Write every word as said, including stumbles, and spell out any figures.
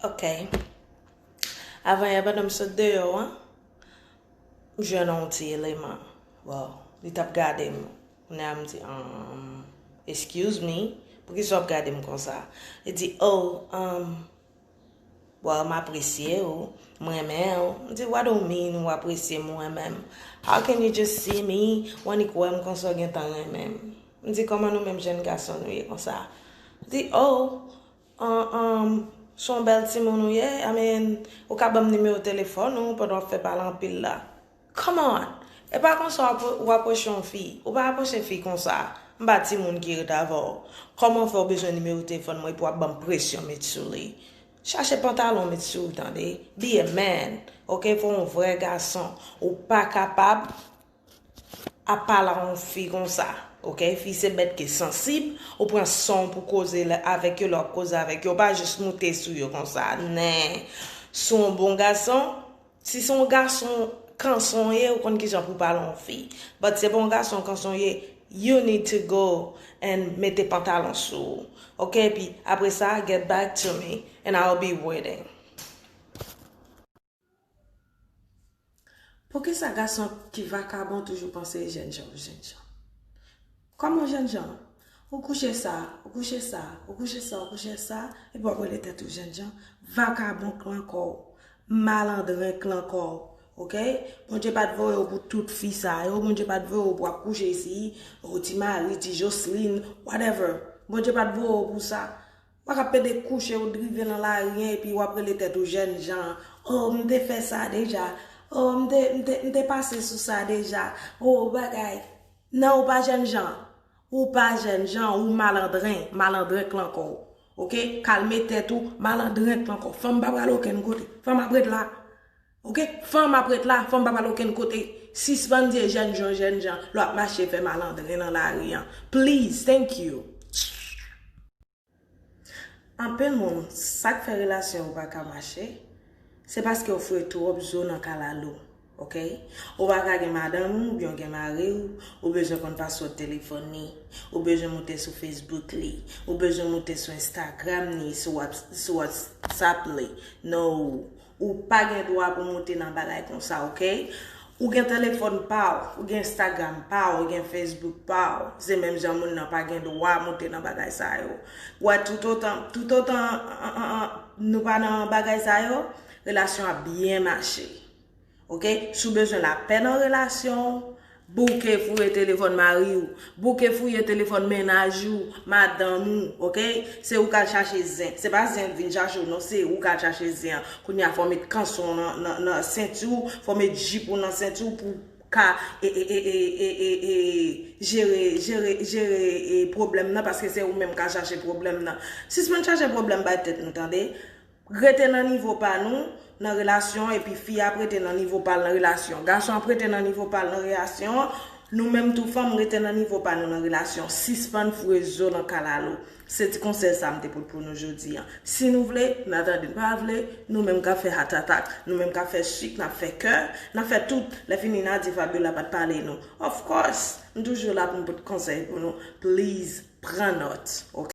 Ok. Avan yè, pandan m sot deyò an, m jwenn yon ti eleman. Wow, li t ap gade m. Kounye a m di, um, "Excuse me, poukisa w ap gade m konsa?" Li di, "Oh, um, well, m apresye w, m renmen w." M di, "What do you mean ou apresye m, ou renmen m? How can you just see me, w annik wè m konsa w gentan renmen m?" M di, "Kòman nou menm jèn gason nou ye konsa?" Li di, "Oh, um, um, se yon bèl timoun ou ye, I mean, ou ka ban m nimewo telefòn ou pandan w ap fè pale anpil la." Come on! E pa konsa w ap, w apwoche yon fi. Ou pa apwoche fi konsa. M pa timoun ki ret avè w. Kòman fè w bezwen nimewo telefòn mwen epi w ap ban m presyon met sou li? Chache pantalon met sou ou, tande. Be a man. Ok, fò w yon vrè gason. Ou pa kapab ap pale a yon fi konsa. Ok, fi se bèt ki sansib. Ou pran san w pou koze lè, avèk yo, lè w ap koze avèk yo. Ou pa jis moute sou yo konsa. Nen. Si w yon bon gason, si se yon gason kanson w ye, ou konn kijan pou w pale yon fi. But se pa yon gason kanson w ye, you need to go and mete pantalon sou ou. Ok, epi apre sa, get back to me and I'll be waiting. Poukisa gason ki vakabon toujou panse e jènjan, jènjan? Kòman jènjan? Ou kouche sa, ou kouche sa, ou kouche sa, ou kouche sa, epi w ap rele tèt ou jènjan. Vakabon k lan kò w, malandren k lan kò w, ok? Bondye pa t voye w pou tout fi sa yo, Bondye pa t voye w pou ap kouche isi, ou ti mari, ti Jocelyn, whatever. Bondye pa t voye w pou sa. Ou pa ka pede kouche, ou t rive nan lari an, epi w ap rele tèt ou jènjan. Oh, m te fè sa deja. Oh, m te, m te, m te pase sou sa deja. Oh, bagay. Non, ou pa jènjan. Ou pa jènjan, ou malandren, malandren k lan kò w. Ok? Kalme tèt ou, malandren k lan kò w. Fanm pa pral okenn kote. Fanm ap ret la. Ok? Fanm ap ret la, fanm pa pral okenn kote. Sispann di e jènjan, jènjan. Lè w ap mache fè malandren nan lari an. Please, thank you. Anpil moun, sa k fè relasyon yo pa ka mache, se paske w foure twòp zo nan kalalou, ok? Ou pa ka gen madanm ou oubyen w gen mari w, ou bezwen konn paswòd telefòn li, ou bezwen moute sou Facebook li, ou bezwen moute sou Instagram li, sou Whats-, sou WhatsApp li. No. Ou pa gen dwa pou moute nan bagay konsa, ok? Ou gen telefòn pa w, ou gen Instagram pa w, ou gen Facebook pa w. Se menm jan moun nan pa gen dwa moute nan bagay sa yo. Ou wè, toutotan, toutotan an, an, an, nou pa nan bagay sa yo, relasyon ap byen mache. Ok? Si w bezwen lapè nan relasyon w, bouke fouye telefòn mari w, bouke fouye telefòn mennaj ou, madanm ou, ok? Se ou k al chache zen. Se pa zen k vin chache w, non, se ou k al chache zen an. Kounye a, fò w met kanson w nan, nan, nan senti w, fò w met jip ou nan senti w pou w ka, e, e, jere, jere, jere, e, pwoblèm nan, paske se ou menm k al chache pwoblèm nan. Sispann chache pwoblèm bay tèt nou, tande? Rete nan nivo pa nou, nan relasyon, epi fi a ap rete nan nivo pa l nan relasyon. Gason ap rete nan nivo pa l nan relasyon. Nou menm tou fanm, rete nan nivo pa nou nan relasyon. Sispann foure zo nan kalalou. Se ti konsèy sa m te pote pou nou jodi a. Si nou vle, n a tande, n pa vle, nou menm k ap fè heart attack, nou menm k ap fè sik, n ap fè kè, n ap fè tout. Lè fini, n a di Fabiola pa t pale nou. Of course, m toujou la pou m pote konsèy pou nou. Please, pran nòt, ok?